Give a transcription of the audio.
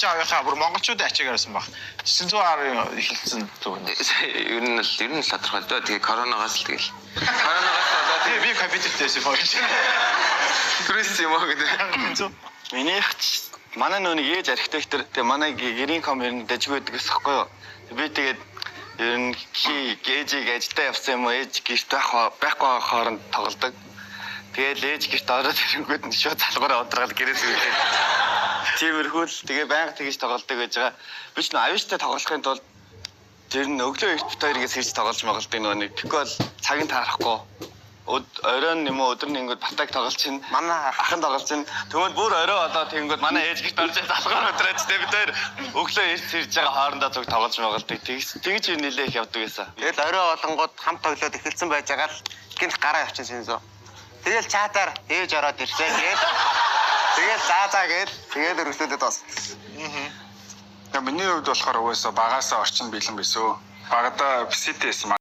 Ээж аавынхаа бүр монголчуудын ачаагаар байсан баг. 910 эхэлсэн зүг. Ер нь л тодорхой л дөө. Тэгээ коронавигоос л тэгэл. Коронавигоос болоод Тэгээ би компьютертэй байсан гэж. Түрээс юм уу гэдэг. Зөв. Минийх ч манай нөө нэг ээж архитектор, тэгээ манай гэрийн ком ер нь дажгүй байдаг гэсэн хэвгүй юу. Би тэгээд ер нь хи ээжийг ажилдаа явсан юм уу, ээж гэрт байхгүй хооронд тоглодог. Тэгэл ээж гэрт ороод ирэнгүүт нь шууд залгуураа унтраад гэрээс ирээд. Тиймэрхүү л тэгээ байнга тэгж тоглодог байж байгаа. Би ч нөө аюуштай тоглохын тулд тэр нь өглөө эрт бит хоёрыг сэрж тоглож моголдог нөгөө нэг. Тэгэхгүй бол цаг нь таарахгүй. Оройн юм уу, өдөр нь ингэод батаг тоглож чинь Манай ахан тоглож чинь тэгвэл бүр орой болоо тэгэнгүүт манай ээж гэрт орж залгаар өдрөөч тэ бид хоёр өглөө эрт сэрж байгаа хоорондоо зүг тоглож моголдог. Тэгж тэгж нилээ их явдаг байсан. Тэгэл орой болонгууд хамт тоглоод эхэлсэн байж байгаа л гинт гараа явчин сэнзөө. Тэгэл чатаар ээж ороод ирсэн гээл. Тэгэл заа заа гээл. Тэгэл өргөжлүүлээд бас. Миний хувьд болохоор угаасаа багасаа орчин бэлэн байсан. Багада PC-тэй байсан.